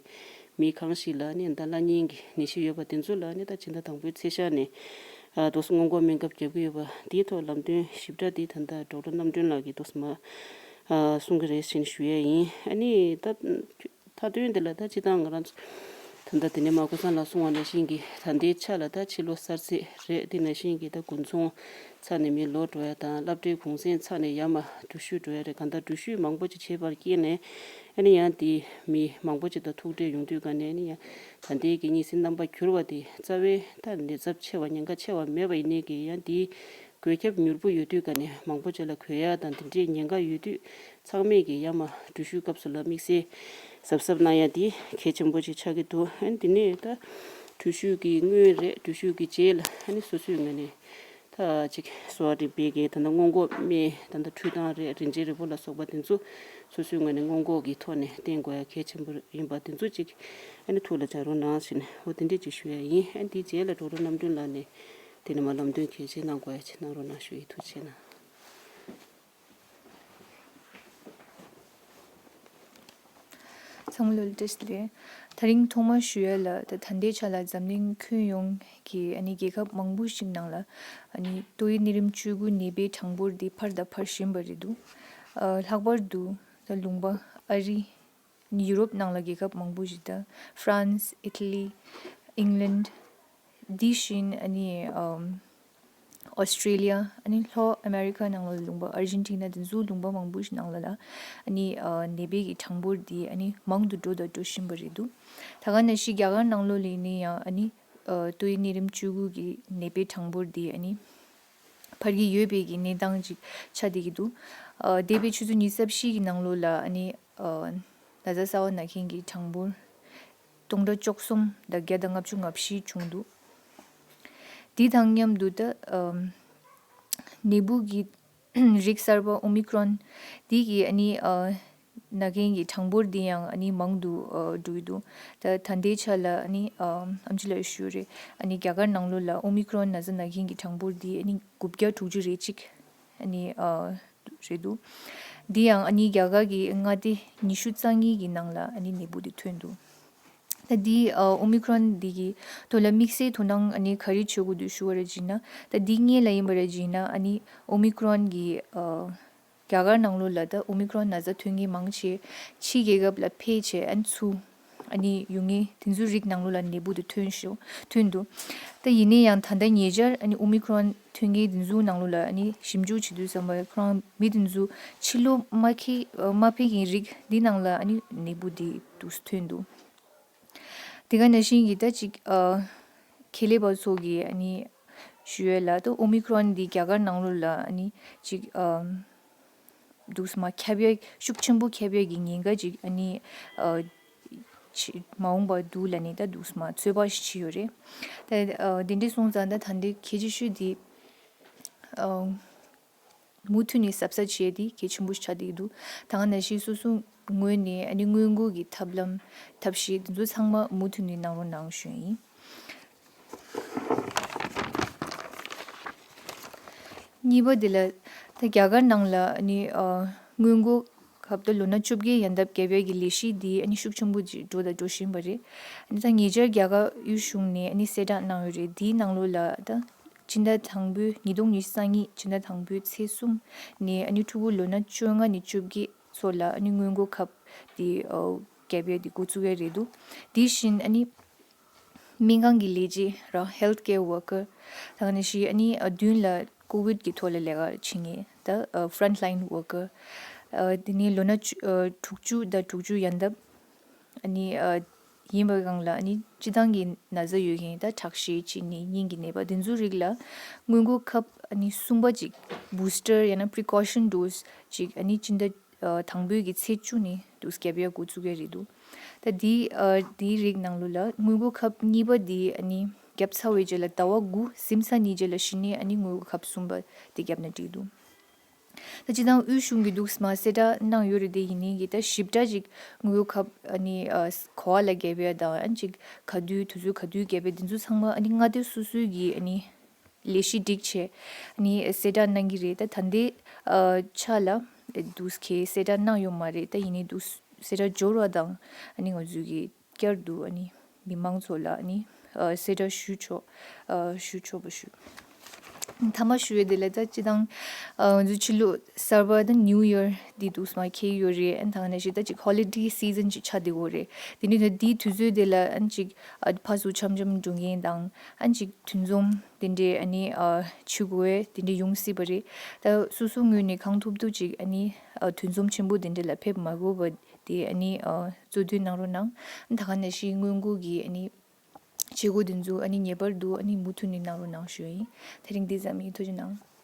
མི་གང་ཞིག་ལ་ནི་ད་བླ་གཉན་གྱི་ནད་གཞི་ཡོད་པ་དེ་ཚོ་ལ་ནི་ད་ཕྱི་ཟླ་དང་པོའི་ཚེས་ཤར་ནས་ཨ་དོ་སོ་སྔོན་འགོག་སྨན་ཁབ་བརྒྱབ་ཀྱི་ཡོད་པ་འདིའི་ཐོག་ལམ་སྟོན་ཞིབ་ཕྲ་འདི་ད་ལྟ་ཌོག་ཊར་རྣམ་གྲོལ་ལགས་ཀྱིས་དོ་སོ་མ་ཨ་གསུང་གི་རེད་ཟེར་ནས་ཞུ་ཡ་ཡིན། ཨ་ནི་ད། མཐའ་དོན་འདི་ལ་ད་སྤྱིར་བཏང་ང་རང་ཚོ་ད་ལྟ་དེ་ནས་མ་སྐུ་བཟང་ལགས་གསུངས་པ་ནང་བཞིན་གྱི་ད་ལྟའི་ཆ་ལ་ད་ཕྱི་ལོ་གསར་ཚེས་རེད། དེ་ནང་བཞིན་གྱི་ད་དགུན་ཚོང་ཚར་ནས་མི་ལོག་འགྲོ་ཡ་དང་སློབ་གྲྭའི་གུང་སེང་ཚར་ནས་ཡར་མར་འགྲུལ་བཞུད་འགྲོ་ཡ་རེད། གང་ལྟར་འགྲུལ་བཞུད་མང་པོ་ཅིག་བྱས་པར་བརྟེན་ནས་ཨ་ནི་ཡང་དེ་མི་མང་པོ་ཅིག་དང་ཐུག་འཕྲད་ཡོང་དུས་ག་ནས་ཨ་ནི་ཡང་ད་ལྟའི་གི་གཉན་སྲིན་རྣམ་པ་འགྱུར་བ་དེ་རྩ་བའི་ད་ནད་ཚབས་ཆེ་བ་ཉེན་ཁ་ཆེ་བ་མེད་པ་ཡིན་ནའི་གི་ཡང་དེའི་འགོས་ཁྱབ་མྱུར་པོ་ཡོད་དུས་ག་ནས་མང་པོ་ཅིག་ལ་འགོས་ཡ་དང་དེ་འདྲའི་ཉེན་ཁ་ཡོད་དུས། ཚང་མས་ཀྱི་ཡར་མར་འགྲུལ་བཞུད་སྐབས་སུ་ལ་དམིགས་བསལ་གཟབ་གཟབ་གནང་ཡ་དེ་གལ་ཆེན་པོ་ཅིག་ཆགས་ཀྱི་འདུག་ཨ་ནི་དེ་ནས་ད་འགྲུལ་བཞུད་ཀྱི་སྔོན་རེད། འགྲུལ་བཞུད་ཀྱི་རྗེས་ལ་ཨ་ནི་སོ་སོའི་ངོས་ནས་ད་ཅིག་གསོ་བ་རིག་པའི་གི་ད་ལྟ་སྔོན་འགོག་སྨན་ད་ལྟ་འཕྲུལ་ཐང་རེད། རིན་ཆེན་རིལ་བུ་ལ་སོགས་པ་དེ་ཚོ་སོ་སོའི་ངོས་ནས་སྔོན་འགོག་གི་ཐོག་ནས་བསྟེན་དགོས་ཡ་གལ་ཆེན་པོ་ཡིན་པ་དེ་ཚོ་ཅིག་ཨ་ནི་ཐུགས་ལ་འཇགས་རོགས་གནང་ཞེས་ནས་འོ་དེ་འདྲས་ཅིག་ཞུ་ཡ་ཡིན། ཨ་ནི་དེའི་རྗེས་ལ་ཌོག་ཊར་རྣམ་གྲོལ་ལགས་ནས་དེ་ནས་མར་ལམ་སྟོན་གལ་ཆེ་གནང་དགོས་ཡ་ཅིག་གནང་རོགས་གནང་ཞུ་ཡི། ཐུགས་རྗེ་ཆེ་གནང་། ཚང་མ་ལ་བཀྲ་ཤིས་བདེ་ལེགས། ད་རིང་ཐོག་མར་ཞུ་ཡ་ལ་ད་ད་ལྟའི་ཆ་ལ་འཛམ་གླིང་ཁྱོན་ཡོངས་ཀྱི་ཨ་ནི་རྒྱལ་ཁབ་མང་པོ་ཞིག་ནང་ལ་ཨ་ནི་ཏོག་དབྱིབས་གཉན་རིམས་བཅུ་དགུ་ནད་པའི་གྲངས་འབོར་འདི་འཕར་དང་འཕར་བཞིན་པ་རེད་འདུག་ཨ་ལྷག་པར་དུ་ད་ལུང་པ་ཨ་རི། ཡུ་རོབ་ནང་ལ་རྒྱལ་ཁབ་མང་པོ་ཞིག་ད་ཧྥ་རན་སི། ཨི་ཐ་ལི། ཨིང་ལན། དེ་བཞིན་ཨ་ནི་ཨམ་ཨོ་སི་ཀྲེ་ལི་ཡ། ཨ་ནི་ལྷོ་ཨ་མེ་རི་ཁ་ནང་ལ་ལུང་པ་ཨར་ཇེན་ཊི་ན་དེ་ཚོ་ལུང་པ་མང་པོ་ཞིག་ནང་ལ་ལ་ཨ་ནི་ཨ་ནད་པའི་གི་གྲངས་འབོར་དེ་ཨ་ནི་མང་དུ་འགྲོ་དང་འགྲོ་བཞིན་པ་རེད་འདུག་ད་ག་ནང་བཞིན་རྒྱ་གར་ནང་ལོགས་ལ་ནི་ཡང་ཨ་ནི་ཨ་ཏོག་དབྱིབས་གཉན་རིམས་བཅུ་དགུ་གི་ནད་པའི་གྲངས་འབོར་དེ་ཨ་ནི་འཕར་གྱི་ཡོད་པའི་གི་གནས་སྟངས་ཅིག་ཆགས་བསྡད་ཀྱི་འདུག་ཨ་འདས་པའི་ཆུ་ཚོད་ཉི་ཤུ་རྩ་བཞི་གི་ནང་ལོགས་ལ་ཨ་ནི་ཨ་ན་ཚ་གསར་པ་ན་མཁན་གྱི་གྲངས་འབོར་སྟོང་ཕྲག་བཅུ་གསུམ་དང་བརྒྱ་དང་ལྔ་བཅུ་ང་བཞི་བྱུང་འདུག་དེ་དང་མཉམ་དུ་ད་ཨ་ནད་འབུ་གི་རིགས་གསར་པ་ཨོ་མི་ཀྲོན་དེ་གི་ཨ་ནི་ཨ་ན་མཁན་གྱི་གྲངས་འབོར་དེ་ཡང་ཨ་ནི་མང་དུ་ཨ་འགྲོ་གི་འདུག་ད་ད་ལྟའི་ཆ་ལ་ཨ་ནི་ཨ་ཨེམ་ཆི་ལགས་ཞུ་རེད། ཨ་ནི་རྒྱ་གར་ནང་ལོགས་ལ་ཨོ་མི་ཀྲོན་ན་ཚ་ན་མཁན་གྱི་གྲངས་འབོར་དེ་ཨ་ནི་དགུ་བརྒྱ་དྲུག་ཅུ་རེ་གཅིག་ཨ་ནི་ཨ་རེད་འདུག་འདི་ཡང་ཨ་ནི་རྒྱ་གར་གྱི་མངའ་སྡེ་ཉི་ཤུ་རྩ་གཉིས་ཀྱི་ནང་ལ་ཨ་ནི་ནད་འབུ་དེ་ཐོན་འདུག་ད་འདི་ཨ་ཨོ་མི་ཀྲོན་འདི་གི་ཐོག་ལ་དམིགས་བསལ་དོ་སྣང་ཨ་ནི་ག་རེ་བྱེད་དགོས་འདུག་ཞུ་བ་རེད་ཅེ་ན། ད་འདི་སྔོན་ལ་ཡིན་པ་རེད་ཅེ་ན་ཨ་ནི་ཨོ་མི་ཀྲོན་གྱི་ཨ་རྒྱ་གར་ནང་ལོགས་ལ་ད་ཨོ་མི་ཀྲོན་ན་ཚ་ཐོན་མཁན་མང་ཆེ་ཕྱི་རྒྱལ་ཁབ་ལ་ཕེབས་བྱས་ཨ་ནི་ཚུར་ ཨ་ནི་ཡོང་མཁན་དེ་ཚོའི་རིགས་ནང་ལོགས་ལ་ནད་འབུ་དེ་ཐོན་ཤོག་ཐོན་འདུག་ད་ཡིན་ན་ཡང་ད་ལྟ་ཉེ་ཆར་ཨ་ནི་ཨོ་མི་ཁོ་རོན་ཐོན་མཁན་དེ་ཚོའི་ནང་ལོགས་ལ་ཨ་ནི་ཞིབ་འཇུག་བྱེད་དུས་ཙམ་པ་ཁོ་རང་མི་དེ་ཚོ་ཕྱི་ལོགས་མ་ཁེ་མ་ཕེབས་མཁན་རིགས་འདི་ནང་ལ་ཨ་ནི་ནད་འབུ་འདི་འདུག་ཐོན་འདུག་དེ་ག་ནང་བཞིན་གྱི་ད་ཅིག་ཨ་ཁེ་ལས་པ་ཚོ་གི་ཨ་ནི་ཞུ་ཡས་ལ་ད་ཨོ་མི་ཁོ་རོན་འདི་རྒྱ་གར་ནང་ལོགས་ལ་ཨ་ནི་ཅིག་ཨ་འདུག་མ་ཁྱབ་ཡས་ཤུགས་ཆེན་པོ་ཁྱབ་ཡས་ཀྱི་ཉེན་ཁ་ཅིག་ཨ་ནི་ཨ་ཆེ་མ་འོངས་པར་འདུག་ལབ་ནས་ད་འདུག་མ་ཚོད་དཔག་ཞིག་བྱས་ཡོད་རེད། ད་ཨ་དེ་འདྲ་སོང་ཙང་ད་ད་འདི་གལ་ཆེ་ཤོས་འདི་ཨ་མུ་མཐུད་ནས་གཟབ་གཟབ་བྱས་ཏེ་གལ་ཆེན་པོ་ཆགས་བསྡད་འདུག་ད་ག་ནང་བཞིན་སོ་སོ་ངོས་ནས་ཨ་ནི་སྔོན་འགོག་གི་ཐབས་ལམ་ཐབས་ཤེས་དེ་ཚོ་ཚང་མ་མུ་མཐུད་ནས་གནང་རོགས་གནང་ཞུ་ཡིན། གཉིས་པ་དེ་ལ་ད་རྒྱ་གར་ནང་ལ་ཨ་ནི་ཨ་སྔོན་འགོག་ཁབ་ད་ལོ་ན་བཅོ་བརྒྱད་ཡན་འདབ་བརྒྱབ་ཡས་ཀྱི་ལས་གཞི་འདི་ཨ་ནི་ཤུགས་ཆེན་པོ་ཅིག་འགྲོ་དང་འགྲོ་བཞིན་པ་རེད། ཨ་ནི་ད་ཉེ་ཆར་རྒྱ་གར་དབུས་གཞུང་ནས་ཨ་ནི་གསལ་བསྒྲགས་གནང་ཡོད་རེད། འདིའི་ནང་ལོགས་ལ་ད་སྤྱི་ཟླ་དང་པོའི་ཉིས་སྟོང་ཉི་ཤུ་རྩ་གཉིས་སྤྱི་ཟླ་དང་པོའི་ཚེས་གསུམ་ནས་ཨ་ནི་ཕྲུ་གུ་ལོ་ན་བཅོ་ལྔ་ནས་བཅོ་བརྒྱད་ཚོ་ལ་ཨ་ནི་སྔོན་འགོག་ཁབ་དེ་ཨ་བརྒྱབ་ཡས་དེ་འགོ་བཙུགས་ཡས་རེད་འདུག་དེ་བཞིན་ཨ་ནི་སྨན་ཁང་གི་ལས་བྱེད་ར་healthcare worker ད་ག་ནང་བཞིན་ཨ་ནི་ཨ་མདུན་ལ་ཀོ་ཝིད་ཀྱི་ཐོག་ལ་ལས་ཀ་བྱེད་མཁན་ད་ཨ་frontline worker ཨ་དེ་ནས་ལོ་ན་བཅུ་ཨ་དྲུག་ཅུ་དང་དྲུག་ཅུ་ཡན་འདབ་ཨ་ནི་ཨ་ཡིན་པའི་སྒང་ལ་ཨ་ནི་སྤྱི་བཏང་གི་ན་ཚ་ཡོད་མཁན་ད་ཁྲག་ཤེད་གཅིག་ནས་གཉིས་ཀྱི་ནད་པ་དེ་ཚོའི་རིགས་ལ་སྔོན་འགོག་ཁབ་ཨ་ནི་གསུམ་པ་ཅིག་booster ཡང་ན་precaution dose ཅིག་ཨ་ནི་སྤྱི་ཟླ་ཨ་དང་པོའི་གི་ཚེས་བཅུ་ནས་འདུག་བརྒྱབ་ཡ་འགོ་བཙུགས་ཡ་རེད་འདུག་ད་དེའི་ཨ་དེའི་རིགས་ནང་ལོགས་ལ་སྔོན་འགོག་ཁབ་གཉིས་པ་དེ་ཨ་ནི་བརྒྱབ་ཚར་བའི་རྗེས་ལ་ཟླ་བ་དགུ་ཟིན་ཚར་ནས་རྗེས་ལ་གཞི་ནས་ཨ་ནི་སྔོན་འགོག་ཁབ་གསུམ་པ་དེ་བརྒྱབ་ན་འགྲིག་འདུག་ད་སྤྱི་བཏང་དབུས་གཞུང་གི་འདུག་སེ་མར་གསལ་བསྒྲགས་གནང་ཡོད་རེད། དེ་ཡིན་ནའི་གི་ད་ཞིབ་ཕྲ་ཅིག་སྔོན་འགོག་ཁབ་ཨ་ནི་ཨ་ག་པར་ལ་བརྒྱབ་ཡ་དང་ཨ་ཅིག་ག་དུས་དུས་ཚོད་ག་དུས་བརྒྱབ་ཡ་དེ་ཚོ་ཚང་མ་ཨ་ནི་མངའ་སྡེ་སོ་སོའི་གི་ཨ་ནི་ལས་གཞི་སྒྲིག་བྱས་ཨ་ནི་གསལ་བསྒྲགས་གནང་གི་རེད། ད་ད་ལྟའི་ཨ་ཆ་ལ་འདུག་སེ་གསལ་བསྒྲགས་གནང་ཡོད་མ་རེད། ད་ཡིན་ནའི་འདུག་གསལ་བསྒྲགས་འབྱོར་བ་དང་ཨ་ནི་ང་ཚོའི་གི་བསྐྱར་དུ་ཨ་ནི་མི་མང་ཚོ་ལ་ཨ་ནི་ཨ་གསལ་བསྒྲགས་ཞུ་ཆོག་ཨ་ཞུ་ཆོག་པ་ཞུ། མཐའ་མ་ཞུ་ཡས་དེ་ལ་ད་སྤྱི་བཏང་ཨ་ང་ཚོའི་ཕྱི་ལོ་གསར་པ་ད་New Year འདི་འདུག་སེ་མར་འཁེལ་ཡོད་རེད། ཨ་ནི་ད་ག་ནང་བཞིན་ད་ཅིག་holiday season ཅིག་ཆགས་བསྡད་ཡོད་རེད། དེ་ནི་ད་འདིའི་དུས་ཚོད་དེ་ལ་ཨ་ནི་ཅིག་ཨ་ཕར་ཚུར་འཆམ་འཆམ་འགྲོ་མཁན་དང་ཨ་ནི་ཅིག་འདུ་འཛོམས་དེ་འདྲའི་ཨ་ནི་ཨ་བྱེད་དགོས་དེ་འདྲ་ཡོང་སྲིད་པ་རེད། ད་སོ་སོ་ངོས་ནས་གང་ཐུབ་ཐུབ་ཅིག་ཨ་ནི་ཨ་འདུ་འཛོམས་ཆེན་པོ་དེ་འདྲ་ལ་ཕེབས་མ་དགོས་པ་དེ་ཨ་ནི་ཨ་གཙོ་འདོན་གནང་རོགས་གནང་། ཨ་ནི་ད་ག་ནང་བཞིན་སྔོན་འགོག་གི་ཨ་ནི་བྱེད་སྒོ་དེ་ཚོ་ཨ་ནི་ངེས་པར་དུ་ཨ་ནི་མུ་མཐུད་ནས་གནང་རོགས་གནང་ཞུ་ཡིན། དེ་རིང་འདི་ཙམ་ཡིན། ཐུགས་རྗེ་གནང་།